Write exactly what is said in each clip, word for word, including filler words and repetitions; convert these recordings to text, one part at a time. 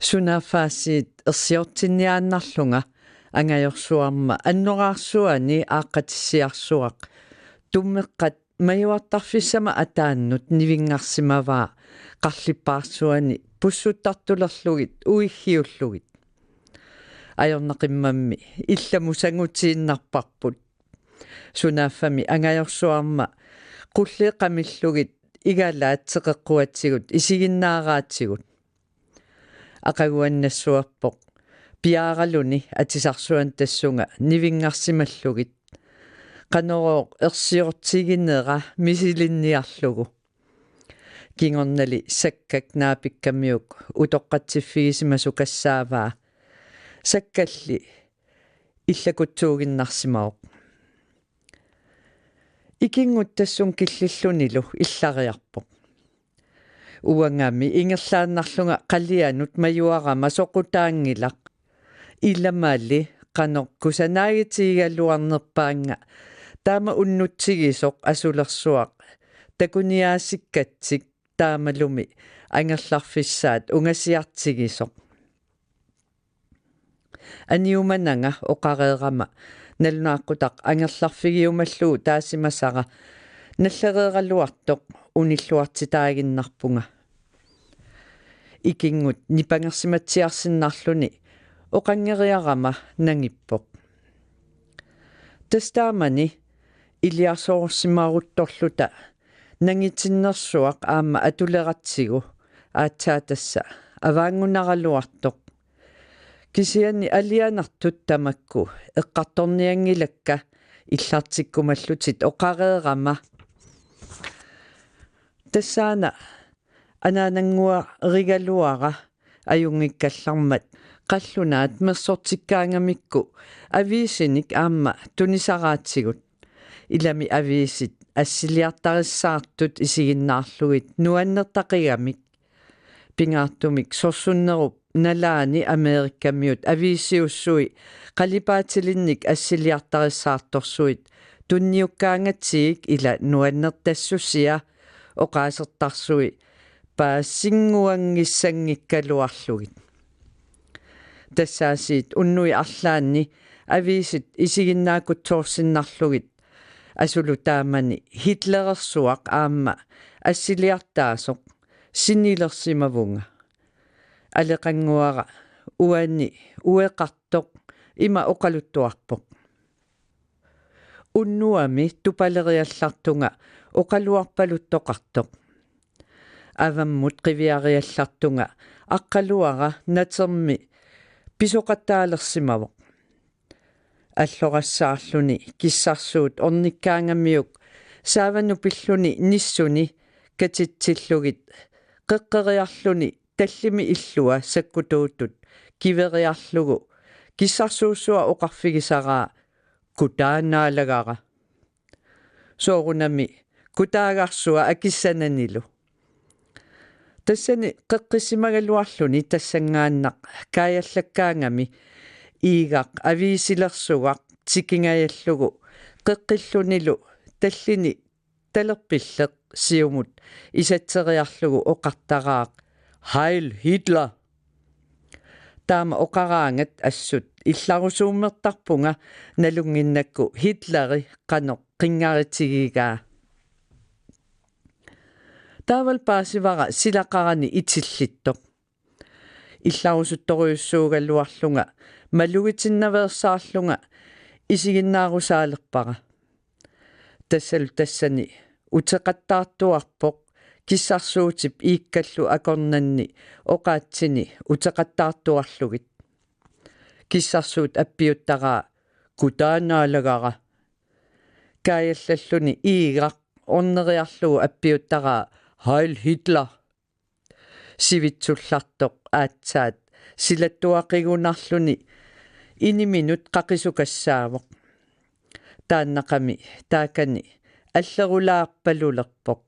Sunaaffaasiit ersiortinniaannarlunga angajorsuarma annoraarsuani aaqqatissiarsuaq tummeqqat majuartarfissama ataannut nivinngarsimavaa qarlippaarsuani pussuttartulerlugit uiggiullugit. Ajornaqimmammi illamut sangutiinnarparput. Sunaaffami angajorsuarma qulliit qamillugit igalaat teqeqquatigut isiginnaaraatigut. Aqaguannassuarpoq piaaraluni atisarsuantassunga nivinngarsimallugit. Qanorooq ersiortiginera misilinniarlugu. Kingornali Sakkak naapikkamiuk utoqqatsiffigisimasukassavaa. Sakkalli illakutsuuginnarsimavoq. Ikinnguttassun killillunilu illariarpoq. Uangami ingerlaannarlunga qalianut majuarama soqutaanngilaq. Ilamali qanoq kusanaagitigigaluarnerpaannga taama unnutsigisoq asulersuaq takuniaasikkatsik taamalumi angerlarfissaat ungasiartigisoq. Aniumananga oqareerama nalunaaqqutaq angerlarfigiumallugu taasimasara nallereeraluartoq unilluartitaaginnarpunga. Ikinngut nipangersimatsiarsinnarluni oqanngeriarama nangippoq. Tassa taamani iliarsoorsimaruttorluta nangitinnersuaq aamma atuleratsigu aatsaatassa avaanngunaraluartoq. Kisianni alianartut tamakku eqqartornianngilakka illartikkumallutit oqareerama. Tassaana anaanannguarigaluara ajunngikkallarmat qallunaat mersortikkaangamikku aviisinik aamma tunisaraatigut. Ilami aviisit assiliartarissaartut isiginnaarlugit nuannertaqigamik. Pingaartumik sorsunnerup nalaani Amerikamiut aviisiussui qalipaatilinnik assiliartarissaartorsuit tunniukkaangatsigik ila nuannertassusia oqaasertarsui paasinnguanngissanngikkalaarlugit. Tassaasiit unnui arlaanni aviisit isiginnaakutsoorsinnarlugit asulu taamani Hitlerersuaq aamma assiliartaasoq sinilersimavunga. Aleqannguara uani ueqartoq ima oqaluttuarpoq. Unnuami tupaleriallartunga oqaluarpaluttoqartoq. Avammut qiviariallartunga aqqaluara natermi pisoqataalersimavoq. Allorassaarluni kissarsuut ornikkaangamiuk saavanut pilluni nissuni katitsillugit qeqqeriarluni tallimi illua sakkutuutut kiveriarlugu kissarsuussua oqarfigisaraa kutaannaalagara. Soorunami kutaagarsua akissananilu. Tassani qeqqissimagaluarluni tassanngaannaq kaajallakkaangami iigaq aviisilersugaq tikingajallugu qeqqillunilu tallini talerpilleq siumut isatseriarlugu oqartaraaq: Heil Hitler! Taama oqaraangat assut illarusuummertarpunga nalunnginnakku Hitleri qanoq qingaritigigaa. Taavalu paasivara silaqarani itillittoq. Illarusuttorujussuugaluarlunga malugitinnaveersaarlunga isiginnaarusaalerpara. Tassalu tassani uteqattaartuarpoq kissarsuutip iikkallu akornanni oqaatsini uteqattaartuarlugit. Kissarsuut appiuttaraa kutaannaalagara. Kaajallalluni iigaq orneriarlugu appiuttaraa Heil Hitler! Sivitsullartoq aatsaat silattuaqigunarluni iniminut qaqisukassaavoq. Taannaqami taakani allerulaarpalulerpoq.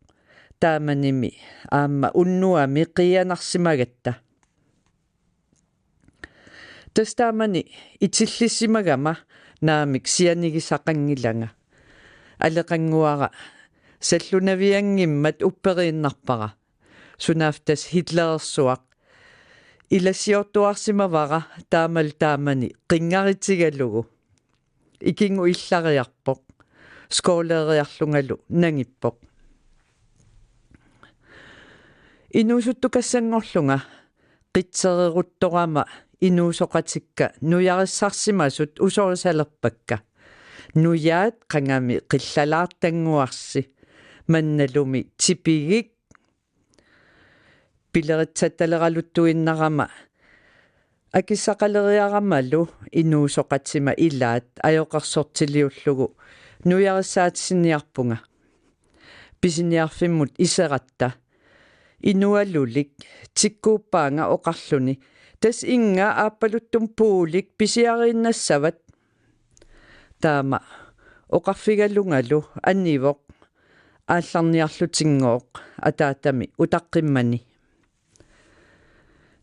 Taamanimi aamma unnuami qiianarsimagatta. Tassa taamani itillissimagama naamik sianigisaqanngilanga. Aleqannguara sallunavianngimmat upperiinnarpara. Sunaaffa tassa Hitlerersuaq Ilassiortuarsimavara taamalu taamani qingaritigalugu. Ikinnguillariarpoq. Skoleeriarlungalu nangippoq. Inuusuttukassanngorlunga qitsereruttorama inuusoqatikka nujarissarsimasut usorisalerpakka. Nujaat qangami qillalaartannguarsi. Mannalumi tipigik pileritsattaleraluttuinnarama akissaqaleriaramalu inuusoqatima ilaat ajoqersortiliullugu nujarissaatisiniarpunga. Pisiniarfimmut iseratta inualulik tikkuuppaanga oqarluni: "Tassa innga aappaluttumi puulik pisiariinnassavat." Taama oqarfigalungalu anivoq aallarniarlutinngooq ataatami utaqqimmani.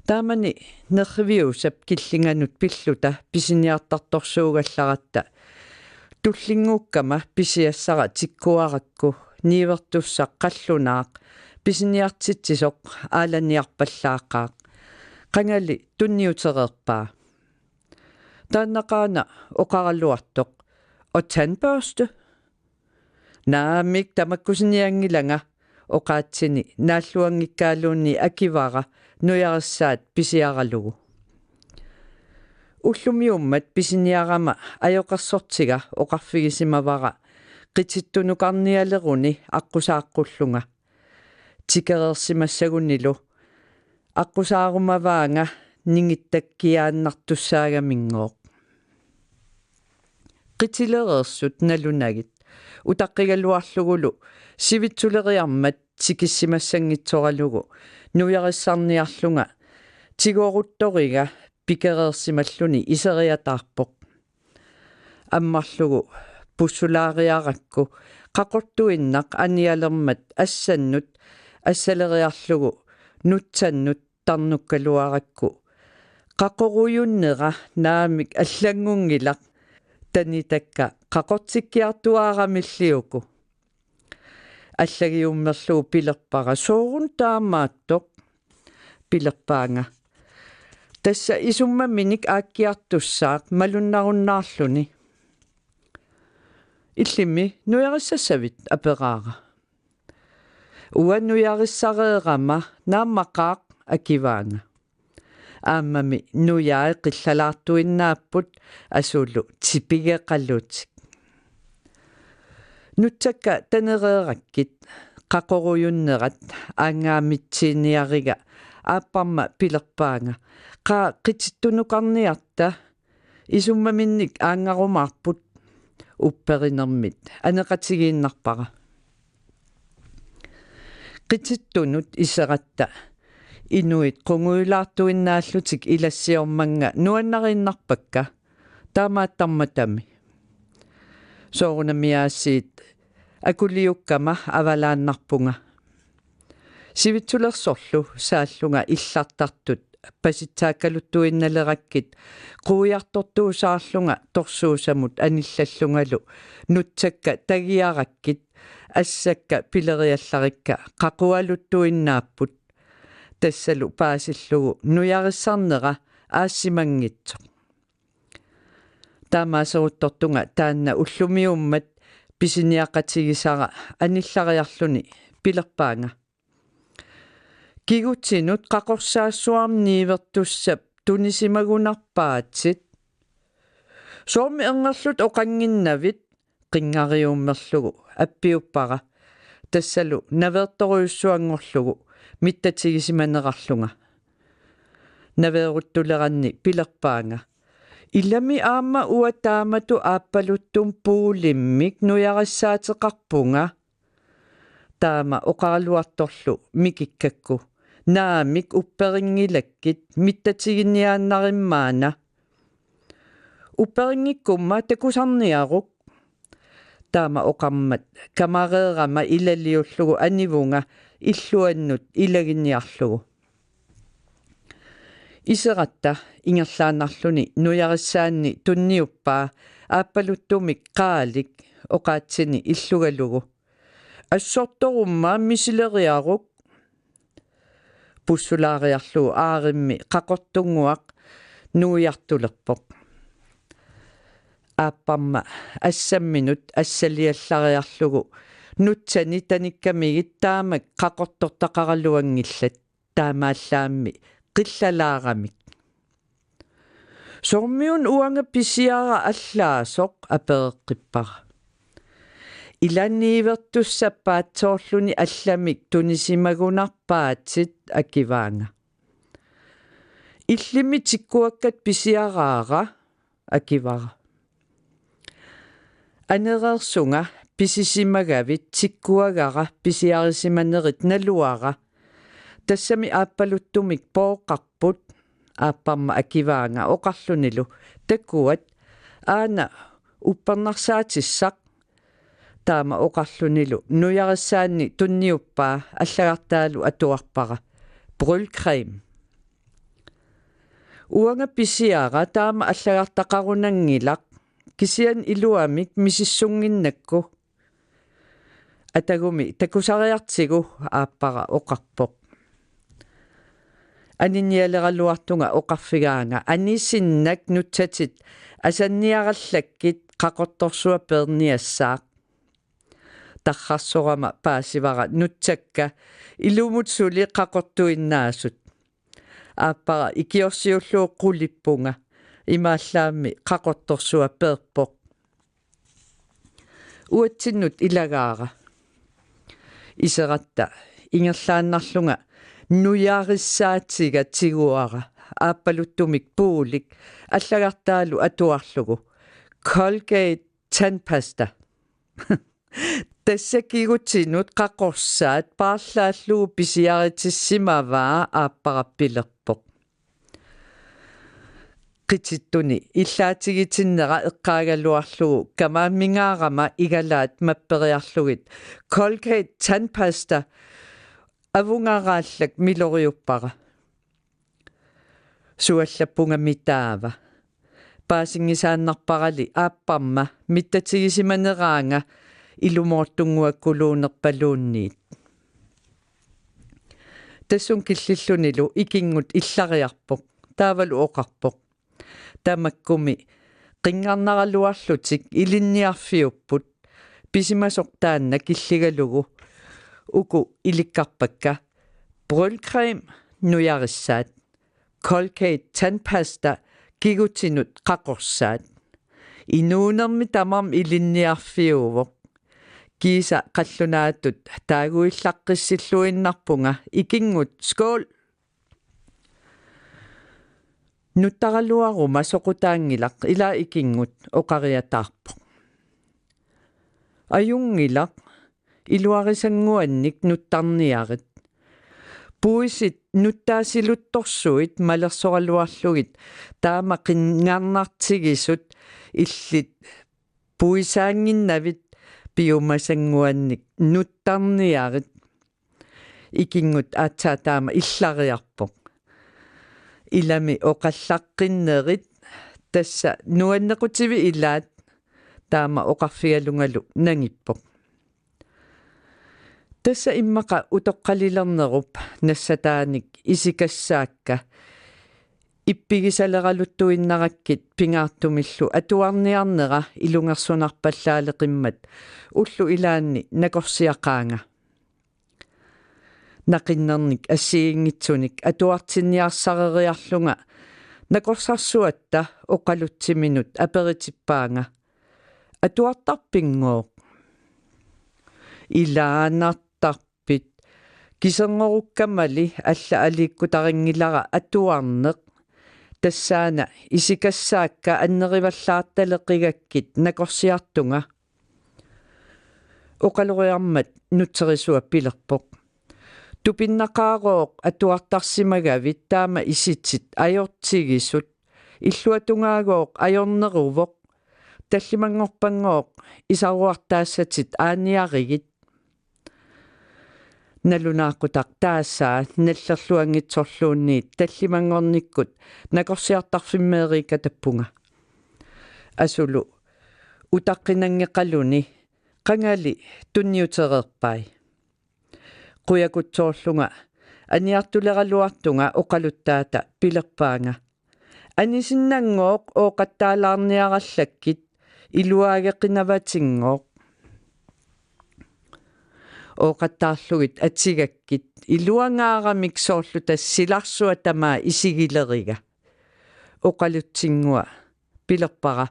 Taamani nerriviusap killinganut pilluta pisiniartartorsuugallaratta tullinnguukkama pisiassara tikkuarakku niivertussaq qallunaaq pisiniartitsisoq aalaniarpallaaqaaq. Qangali tunniutereerpaa. Taannaqaana oqaraluartoq: "Og tandbørste?" "Naamik, tamakkusinianngilanga," oqaatsini naalluanngikkaaluunniit akivara nujarissaat pisiaralugu. Ullumiummat pisiniarama ajoqersortiga oqarfigisimavara qitittunukarnialeruni aqqusaaqqullugu. Tikereersimassagunilu aqqusaarumavaanga ningittakkiaannartussaagaminngooq. Qitilereersut nalunagit utaqqigaluarlugulu sivitsuleriarmat tikissimassanngitsoralugu nujarissarniarlunga tigoruttoriga pikereersimalluni iseriataarpoq. Ammarlugu pussulaariarakku qaqortuinnaq anialermat assannut assaleriarlugu nutsannut tarnukkaluarakku qaqorujunnera naamik allanngunngilaq tanitakka qaqortikkiartuaaramilli uku. Allagiummerlugu pilerpara: "Sooruna taamaattoq?" Pilerpaanga: "Tassa isummaminik aakkiartussaaq malunnarunnaarluni." "Illimmi nujarissassavit?" aperaara. "Uanga nujarissareerama naammaqaaq," akivaanga. Aammami nujaat qillalaartuinnaapput asulu tipigeqalutik. Nutsakka tanereerakkit qaqorujunnerat aanngaamitsinniariga aapparma pilerpaanga: "Qaa, qitittunukarniarta isummaminnik aanngarumaarput." Upperinermit aneqatigiinnarpara. Qitittunut iseratta inuit qungujulaartuinnaallutik ilassiormannga nuannariinnarpakka taamaattarmatami. Soorunami aasiit akuliukkama avalaannarpunga. Sivitsulersorlu saallunga illartartut pasitsaakkaluttuinnalerakkit quiartortuusaarlunga torsuusamut anillallungalu nutsakka tagiarakkit assakka pileriallarikka qaqualuttuinnaapput. Tassalu paasillugu nujarissarnera aassimanngitsoq. Taamaaseruttortunga taanna ullumiummat pisiniaqatigisara anillariarluni pilerpaanga: "Kigutsinut qaqorsaassuarmi niivertussap tunisimagunarpaatsit." "Soormi erngerlutit oqannginnavit?" qinngariummerlugu appiuppara. Tassalu naveertorujussuanngorlugu mittatigisimanerarlunga. Naveeruttuleranni pilerpaanga: "Ilami aamma uanga taamatut aappaluttumi puulimmik nujarissaateqarpunga." Taama oqaraluartorlu mikikkakku: "Naamik, upperinngilakkit, mittatiginiaannarimmaana." "Upperinngikkumma takusarniaruk." Taama oqarmat kamareerama ilaliullugu anivunga illuannut ilaginiarlugu. Iseratta ingerlaannarluni nujarissaanni tunniuppaa aappaluttumik qaalik oqaatsini illugalugu: "Assortorumma misileriaruk." pussulaariarlugu aarimmi qaqortunnguaq nuiartulerpoq. Aapparma assamminut assaliallariarlugu nutsani tanikkamigit taamak qaqortortaqaraluanngillat, taamaallaammi qillalaaramik. Soormiuna uanga pisiara allaasoq, apereqqippara. Ilaanniivertussappaat, soorluni allamik tunisimagunarpaatit, akivaanga. Illimmi tikkuakkat pisiaraara, akivara. Anereersunga pisisimagavit tikkuagara pisiarisimanerit naluara. Tassami aappaluttumik pooqarput, aapparma akivaanga oqarlunilu: Takuat, aana uppernarsaatissaq. Taama oqarlunilu nujarissaannik tunniuppaa, allagartaalu atuarpara: Brylcreme. Uanga pisiara taama allagartaqarunanngilaq, kisianni iluamik misissunnginnakku. Atagumi takusariartigu, aappara oqarpoq. Aninnialeraluartunga oqarfigaanga: Anisinnak nutsatit asanniarallakkit, qaqortorsuaq peerniassaaq. Tarrarsorama paasivara nutsakka ilumut suli qaqortuinnaasut. Aappara ikiorsiullugu qulippunga, imaallaammi qaqortorsuaq peerpoq. Uatsinnut ilagaara. Iseratta ingerlaannarlunga nujarissaatiga tiguara, aappaluttumik puulik, allagartaalu atuarlugu: Colgate tandpasta. Tassa kigutinut qaqorsaat paarlaallugu pisiaritissimavaa, aappara pilerpoq. Qitittuni illaatigitinnera eqqaagaluarlugu kamaammingaarama igalaat mapperiarlugit: Colgate tandpasta avungaraallak, miloriuppara. Suallappunga mitaava. Paasinngisaannarparali aapparma mittatigisimaneraanga ilumoortunnguakkuluunnerpaluunniit. Tassunga killillunilu ikinngut illariarpoq. Taavalu oqarpoq: Tamakkumi qinngarnaraluarlutik ilinniarfiupput. Pisimasoq taanna killigalugu. Uku ilikkarpakka: Brylcreme nujarissaat, Colgate tandpasta kigutinut qaqorsaat. Inuunermi tamarmi ilinniarfiuvoq. Kiisa qallunaatut taaguillaqqissilluinnarpunga ikinngut: Skål! Nuttaraluaruma soqutaanngilaq, ilaa ikinngut, oqariataarpoq. Ajunngilaq, iluarisannguannik nuttarniarit. Puisit nuttaasiluttorsuit malersoraluarlugit taama qinngarnartigisut illit puisaannginnavit, piumasannguannik nuttarniarit. Ikinngut aatsaat taama illariarpoq. Ilami oqallaqqinnerit, tassa nuannequtivit ilaat, taama oqarfigalungalu nangippoq. Tassa immaqa utoqqalilernerup nassataanik isikassaakka ippigisaleraluttuinnarakkit pingaartumillu atuarniarnera ilungersunarpallaaleqimmat ullut ilaanni nakorsiaqaanga. Naqinnernik assigiinngitsunik atuartinniarsareriarlunga nakorsarsuatta oqalutsiminut aperitippaanga: Atuartarpinngooq? Ilaannartarpit. Kiserngorukkamali alla aliikkutarinngilara atuarneq. Tassaana isikassaakka annerivallaartaleqigakkit nakorsiartunga. Oqaloriarmat nutserisuaq pilerpoq: Tupinnaqaarooq atuartarsimagavit taama isitit ajortigisut. Illuatungaagooq ajorneruvoq. Tallimanngorpanngooq isaruartaassatit aaniarigit. Nalunaaqutaq taasaa nallerluanngitsorluunniit tallimanngornikkut nakorsiartarfimmeeriikkatappunga. Asulu utaqqinanngeqaluni qangali tunniutereerpai. Qujakutsoorlunga aniartuleraluartunga oqaluttaata pilerpaanga: Anisinnanngooq ooqattaalaarniarallakkit, iluageqinavatinngooq. Ooqattaarlugit atigakkit iluangaaramik soorlu tassa silarsuaq tamaat isigileriga. Oqalutsinnguaq pilerpara: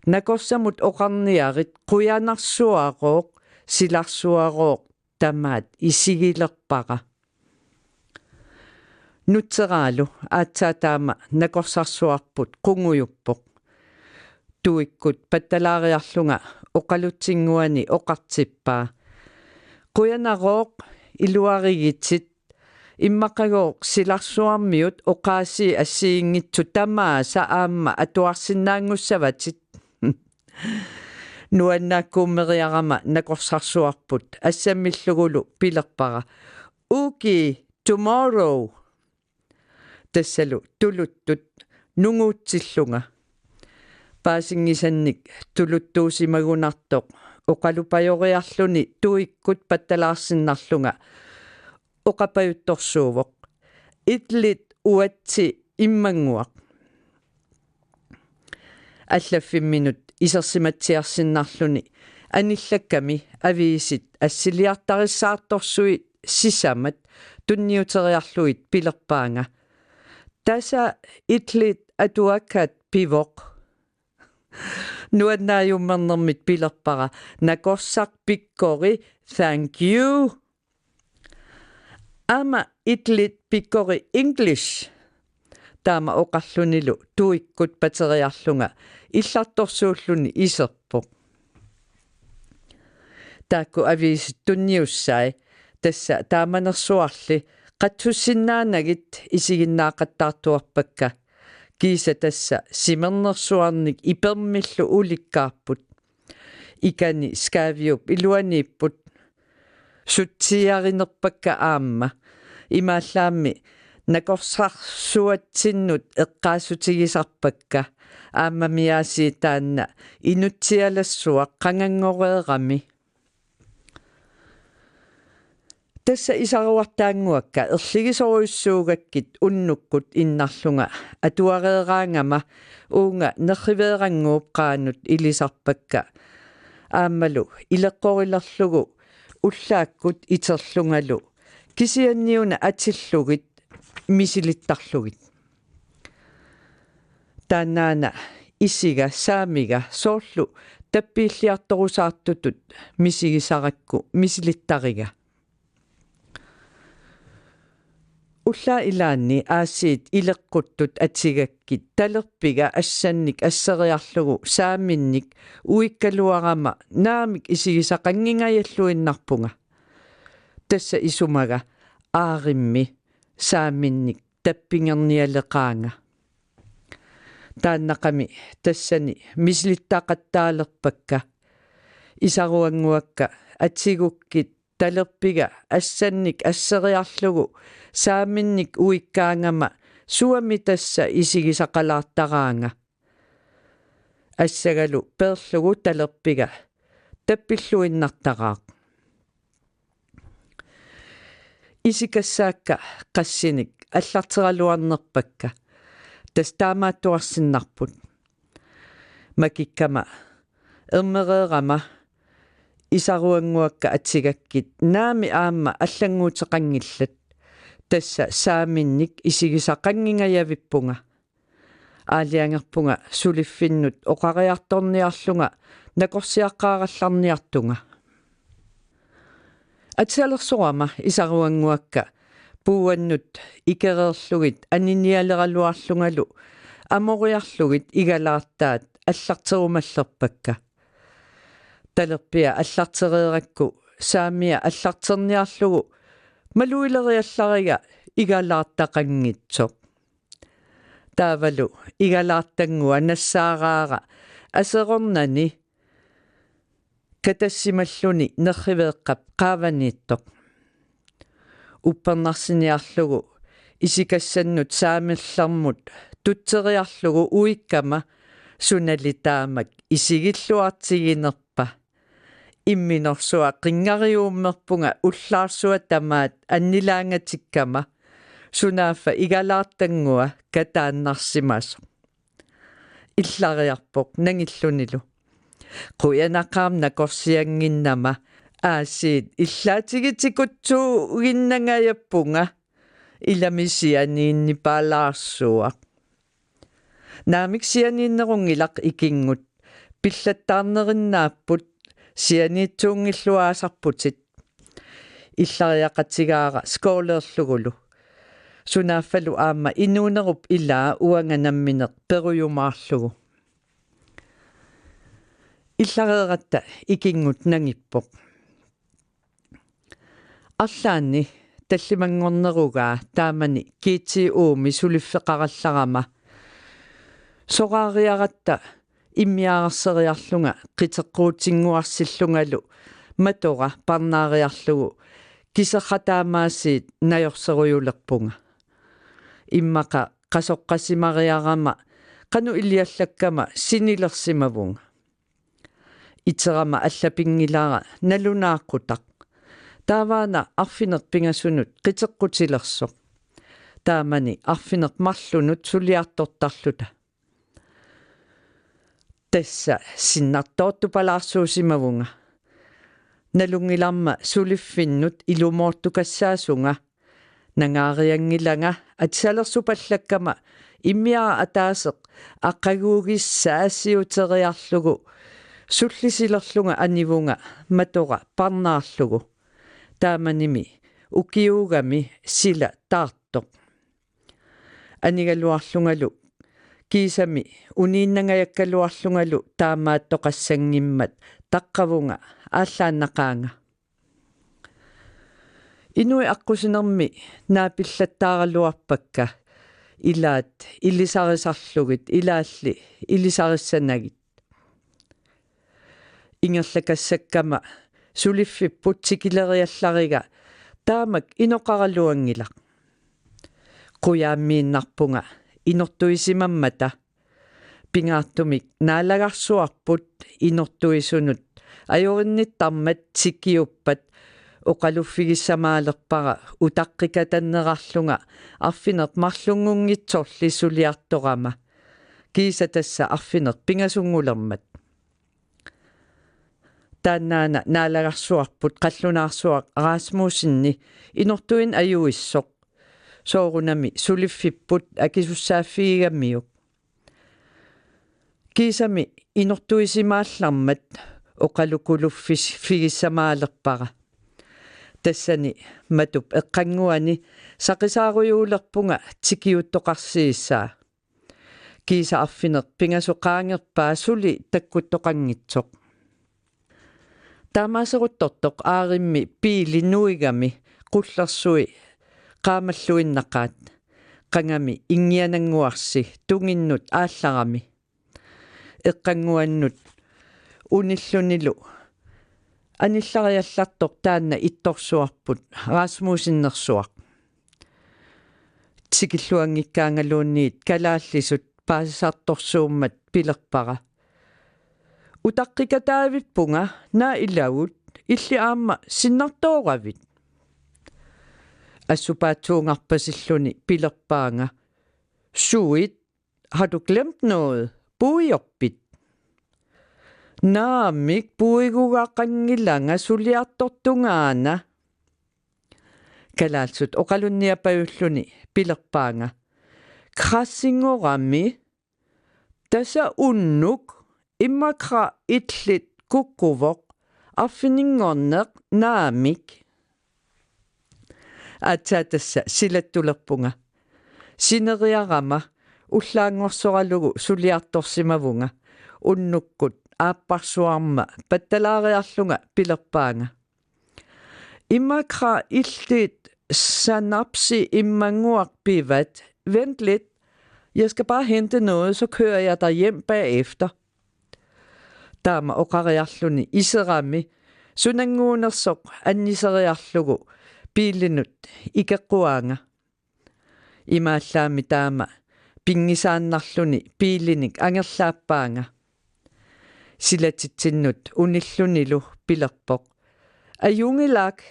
Nakorsamut oqarniarit, qujanarsuarooq, silarsuarooq tamaat isigilerpara. Nutseraalu aatsaat taama nakorsarsuarput qungujuppoq. Tuikkut pattalaariarlunga oqalutsinnguani oqartippaa: Qujanarooq, iluarigitit, immaqagooq silarsuarmiut oqaasii assigiinngitsut tamaasa aamma atuarsinnaanngussavatit. Nuannaakkuummeriarama nakorsarsuarput assammillugulu pilerpara: Uki, tomorrow. Tassalu tuluttut nunguutsillunga. Paasinngisannik tuluttuusimagunartoq oqalupajoriarluni tuikkut pattalaarsinnarlunga oqapajuttorsuuvoq: Idlit uatsi immannguaq. Allaffimminut isersimatsiarsinnarluni anillakkami aviisit assiliartarissaartorsui sisamat tunniuteriarlugit pilerpaanga: Tassa idlit atuakkat pivoq. Nuannaajummernermit pilerpara: Nakorsaq pikkori, thank you. Aamma idlit pikkori English. Taama oqarlunilu tuikkut pateriarlunga illartorsuulluni iserpoq. Taakku aviisit tunniussai tassa taamanersuarli qatsussinnaanagit isiginnaaqattaartuarpakka. Kiisa tassa simernersuarnik ipermillu ulikkaarput. Ikani Skaviup iluaniipput. Sutsiarinerpakka aamma. Imaallaammi nakorsarsuatsinnut eqqaassutigisarpakka. Aammami aasiit taanna inutsialassuaq qanganngoreerami. Tassa isaruartaannguakka erligisorujussuugakkit unnukkut innarlunga atuareeraangama uunga nerriveerannguup qaanut ilisarpakka. Aammalu ileqqorilerlugu ullaakkut iterlungalu kisianniuna atillugit misilittarlugit. Taannaana isiga saamiga soorlu tappiilliartorusaartutut misigisarakku misilittariga. Ullaap ilaanni aasiit ileqquttut atigakkit talerpiga assannik asseriarlugu saaminnik uikkaluarama naamik isigisaqanngingajalluinnarpunga. Tassa isumaga aarimmi saaminnik tappingernialeqaanga. Taannaqami tassani misilittaqattaalerpakka. Isaruannguakka atigukkit talerpiga assannik asseriarlugu saaminnik uikkaangama suami tassa isigisaqalaartaraanga. Assagalu peerlugu talerpiga tappilluinnartaraaq. Isikassaakka qassinik allarteraluarnerpakka. Tassa taamaattuarsinnarput. Makikkama ermereerama isaruannguakka atigakkit naami aamma allannguuteqanngillat. Tassa saaminnik isigisaqanngingajavippunga. Aalajangerpunga suliffinnut oqariartorniarlunga nakorsiaqqaarallarniartunga. Atisalersorama isaruannguakka puuannut ikereerlugit aninialeraluarlungalu amoriarlugit igalaartaat allarterumallerpakka. Talerpia allartereerakku saamia allarterniarlugu maluileriallariga igalaartaqanngitsoq. Taavalu igalaartanngua nassaaraara aserornani katassimalluni nerriveeqqap qaavaniittoq. Uppernarsiniarlugu isikassannut saamerlermut tutseriarlugu uikkama sunali taamak isigilluartiginerpa. Imminorsuaq qinngariuummerpunga ullaarsuaq tamaat annilaangatikkama sunaaffa igalaartanngua kataannarsimasoq. Illariarpoq nangillunilu: Qujanaqaaq nakorsiannginnama, aasiit illaatigitikutsuuginnangajappunga, ilami sianiinnipaalaarsuaq. Naamik sianiinnerunngilaq ikinngut, pillattaarnerinnaapput, sianiitsuunngilluaasarputit. Illariaqatigaara skoolerlugulu. Sunaaffalu aamma inuunerup ilaa uanga nammineq perujumaarlugu. Illareeratta ikinngut nangippoq. Arlaanni tallimanngornerugaa taamani G T O-mi suliffeqarallarama soraariaratta immiaarseriarlunga qiteqquutinnguarsillungalu matora parnaariarlugu kiserra taamaasiit najorserujulerpunga. Immaqa qasoqqasimariarama qanoq iliallakkama sinilersimavunga. Iterama allappinngilara nalunaaqqutaq. Taavaana arfineq-pingasunut qiteqqutilersoq. Taamani arfineq-marlunut suliartortarluta. Tassa sinnartoortupalaarsuusimavunga. Nalunngilarma suliffinnut ilumoortukassaasunga. Nangaarianngilanga atisalersupallakkama immiara ataaseq aqaguugissaasiuteriarlugu sullisilerlunga anivunga matora parnaarlugu. Taamanimi ukiugami sila taartoq. Anigaluarlungalu kiisami uniinnangajakkaluarlungalu taamaattoqassanngimmat taqqavunga aallaannaqaanga. Inuit aqqusinermi naapillattaaraluarpakka, ilaat ilisarisarlugit ilaalli ilisarissanagit. Ingerlakassakkama suliffipput tikileriallariga taamak inoqaraluanngilaq. Qujaammiinnarpunga inortuisimammata. Pingaartumik naalagarsuarput inortuisunut ajorinnittarmat tikiuppat oqaluffigissamaalerpara utaqqikatannerarlunga arfineq-marlunngunngitsorli suliartorama. Kiisa tassa arfineq-pingasunngulermat. Taannaana naalagarsuarput qallunaarsuaq Rasmussenip inortuineq ajuissoq. Soorunami suliffipput akisussaaffigigamiuk. Kiisami inortuisimaallarmat oqalukuluffis-, -figissamaalerpara. Tassani matup eqqannguani saqisaarujuulerpunga tikiuttoqarsiissaa. Kiisa arfineq-pingasoq qaangerpaa suli takkuttoqanngitsoq. Taamaaseruttortoq aarimmi biili nuigami qullersui qaamalluinnaqaat. Qangami inngianannguarsi tunginnut aallarami. Eqqannguannut unillunilu anillariallartoq taanna ittorsuarput Rasmussenersuaq. Tikilluanngikkaangaluunniit kalaallisut paasisartorsuummat pilerpara: Utaqqikataavippunga, naa ilagut, illit aamma sinnartooravit? Assut paatsuungarpasilluni pilerpaanga: Suit, har du glemt noget? Puiorpit? Naamik, puigugaqanngilanga suliartortungaana. Kalaallisut oqalunniapajulluni pilerpaanga: Qassinngorami, tassa unnuk, immaqa illit kukkuvoq, arfininngorneq naamik. Aatsaat tassa silattulerpunga. Sineriarama ullaanngorsoralugu suliartorsimavunga. Unnukkut aapparsuarma pattalaariarlunga pilerpaanga: Immaqa illit sanapsi immannguarpivat? Vent lidt. Jeg skal bare hente noget, så kører jeg dig hjem bagefter. Taama oqariarluni iserami sunannguunersoq anniseriarlugu biilinut ikeqquaanga. Imaallaammi taama pinngisaannarluni biilinik angerlaappaanga. Silatitsinnut unillunilu pilerpoq: Ajunngilaq,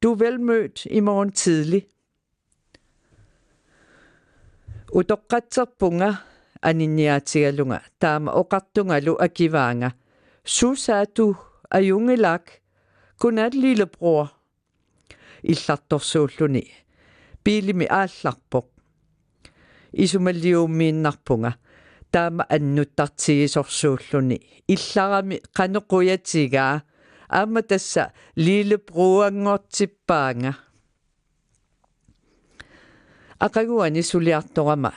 du er vel mødt i morgen tidlig. Utoqqatserpunga aninniaatigalunga taama oqartungalu akivaanga: Susaatu, ajunngilaq, godnat lillebror. Illartorsuulluni biilimi aallarpoq. Isumaliuummiinnarpunga taama annuttartigisorsuulluni illarami qanoq qujatigaa, aamma tassa lillebrornngortippaanga. Aqaguani suliartorama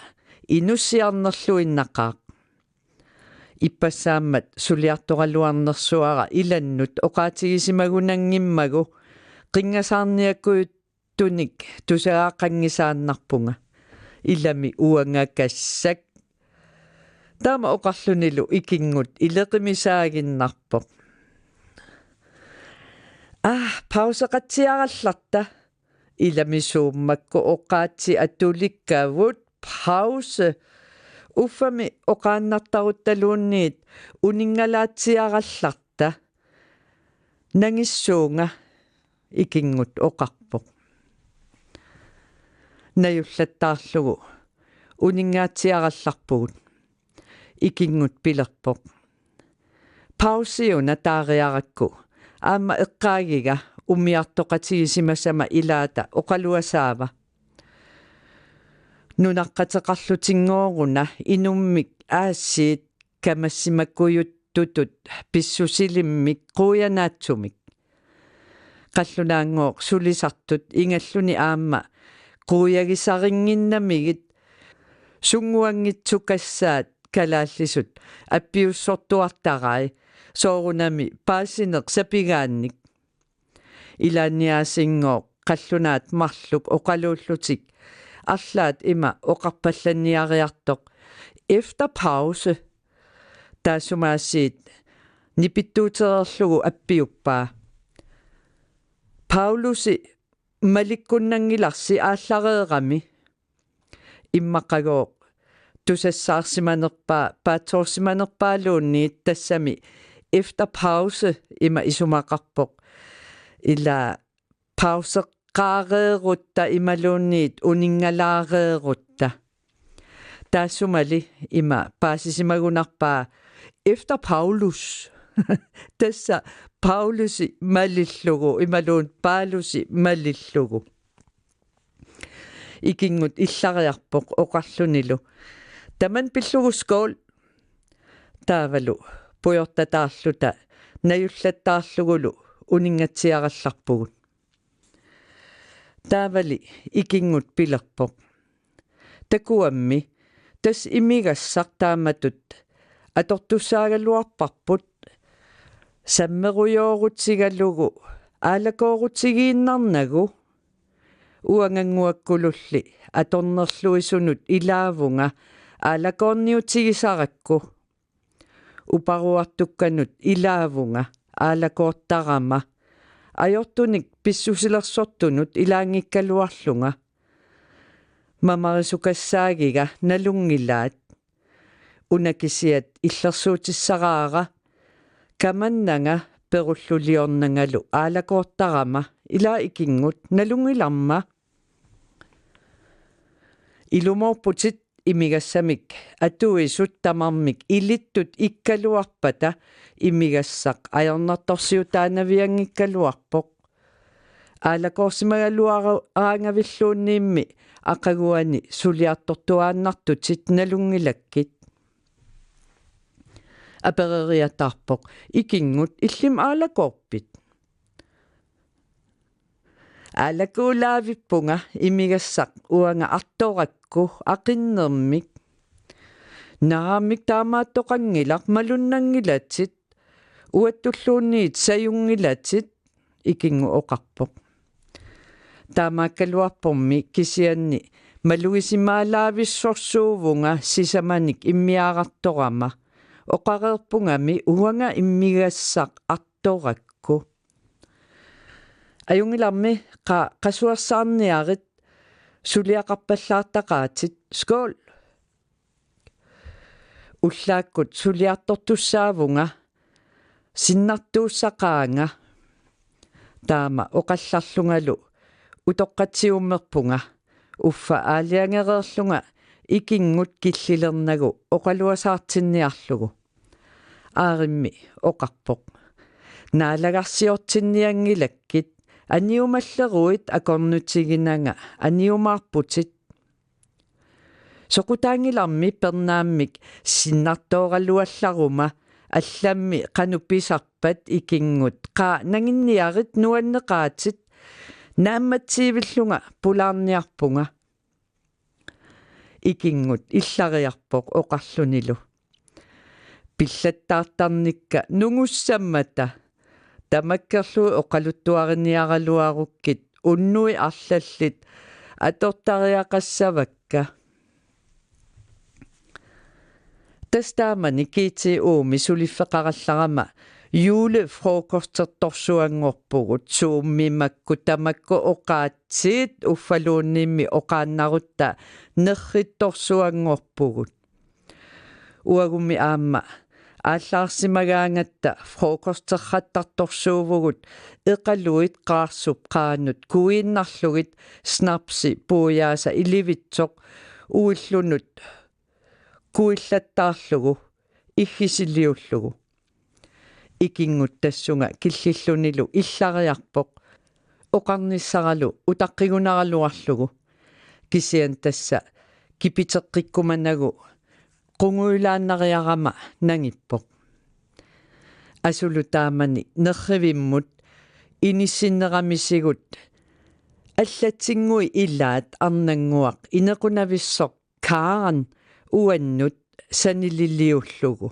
inussiarnerluinnaqaaq. Ippassaammat suliartoraluarnersuara ilannut oqaatigisimagunanngimmagu qinngasaarniakkujuttunik tusagaqanngisaannarpunga. Ilami uangakassak. Taama oqarlunilu ikinngut ileqimisaaginnarpoq. Ah, pauseqatsiarallarta. Ilami suummakku oqaatsit atulikkavut, pause. Uffami oqaannartaruttaluunniit uninngalaatsiarallarta. Nangissuunga, ikinngut oqarpoq. Najullattaarlugu uninngaatsiarallarpugut. Ikinngut pilerpoq: Pausiuna taariarakku, aamma eqqaagiga umiartoqatigisimasama ilaata oqaluasaava. Nunaqqateqarlutinngoruna inummik aasiit kamassimakujuttutut pissusilimmik quianaatsumik. Qallunaanngooq sulisartut ingalluni aamma quiagisarinnginnamigit sunnguanngitsukassaat kalaallisut appiussortuartarai soorunami paasineq sapigaannik. Ilaanniaasinngooq qallunaat marluk oqaluullutik arlaat ima oqarpallanniariartoq: Efter pause. Taassumaasiit nipittuutereerlugu appiuppaa: Paulusi malikkunnanngilarsi aallareerami. Immaqagooq tusassaarsimanerpaa paatsoorsimanerpaaluunniit tassami efter pause ima isumaqarpoq. Ila pauseqqaareerutta imaluunniit uninngalaareerutta. Taassumali ima paasisimagunarpaa: Efter Paulus. Tassa Paulusi malillugu imaluunniit Paulusi malillugu. Ikinngut illariarpoq oqarlunilu: Tamanna pillugu, skål. Taavalu pujortataarluta najullattaarlugulu uninngatsiarallarpugut. Taavali ikinngut pilerpoq: Takuammi tassa imigassaq taamatut atortussaagaluarparput, sammerujoorutigalugu aalakoorutigiinnarnagu. Uangannguakkululli atornerluisunut ilaavunga aalakoorniutigisarakku. Uparuartukkanut ilaavunga aalakoortarama, ajortunik pissusilersortunut ilaanngikkaluarlunga. Mamarisukassaagiga nalunngilaat. Una kisiat illersuutissaraara, kamannanga perulluliornangalu aalakoortarama, ila ikinngut nalunngilarma. Ilumoorputit imigassamik atuisut tamarmik ilittut ikkaluarpata imigassaq ajornartorsiutaanavianngikkaluarpoq. Aalakoorsimagaluaraangavilluunniimmi aqaguani suliartortuaannartutit nalunngilakkit. Apereriataarpoq: Ikinngut, illimmi aalakoorpit? Aalakuulaavippunga imigassaq uanga artorakku aqinnermik. Naamik, taamaattoqanngilaq, malunnanngilatit, uattulluunniit sajunngilatit, ikinngut oqarpoq. Taamaakkaluarpormi kisianni malugisimaalaavissorsuuvunga sisamanik immiarartorama. Oqareerpungami uanga imigassaq artorakku. Ajunngilarmi, qa-, qasuersaarniarit, suliaqarpallaartaqaatit. Skål. Ullaakkut suliartortussaavunga, sinnartuussaqaanga. Taama oqallarlungalu utoqqatsiummerpunga, uffa aalajangereerlunga ikinngut killilernagu oqaluasaartinniarlugu. Aarimmi oqarpoq: Naalagarsiortinnianngilakkit, aniumalleruit akornutiginanga aniumaarputit. Soqutaanngilarmi pernaammik sinnartooraluallaruma allammi qanoq pisarpat ikinngut: Qaa, nanginniarit, nuanneqaatit, naammatsiivillunga pulaarniarpunga. Ikinngut illariarpoq oqarlunilu: Pillattaartarnikka nungussammata. Tamakkerlugu oqaluttuariniaraluarukkit unnui arlallit atortariaqassavakka. Tassa taamani G T O-mi suliffeqarallarama julefrokostertorsuanngorpugut, Zoomimi makku tamakku oqaatsit uffaluunniimmi oqaannarutta nerrittorsuanngorpugut. Uagummi aamma aallaarsimagaangatta frokosterrattartorsuuvugut, eqaluit qaarsup qaanut kuiinnarlugit snapsi puiaasa ilivitsoq uillunut kuillattaarlugu iggisiliullugu. Ikinngut tassunga killillunilu illariarpoq oqarnissaralu utaqqigunaraluarlugu. Kisianni tassa kipiteqqikkumanagu qungujulaannariarama nangippoq. Asulu taamani nerrivimmut inissinneramisigut allatinnguit ilaat arnannguaq inequnavissoq Karen uannut sanililiullugu.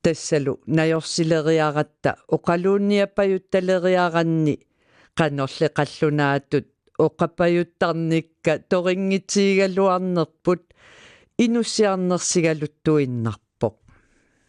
Tassalu najorsileriaratta oqaluunniapajuttaleriaranni qanorli qallunaatut oqapajuttarnikka torinngitigigaluarnerput inussiarnersigaluttuinnarpoq.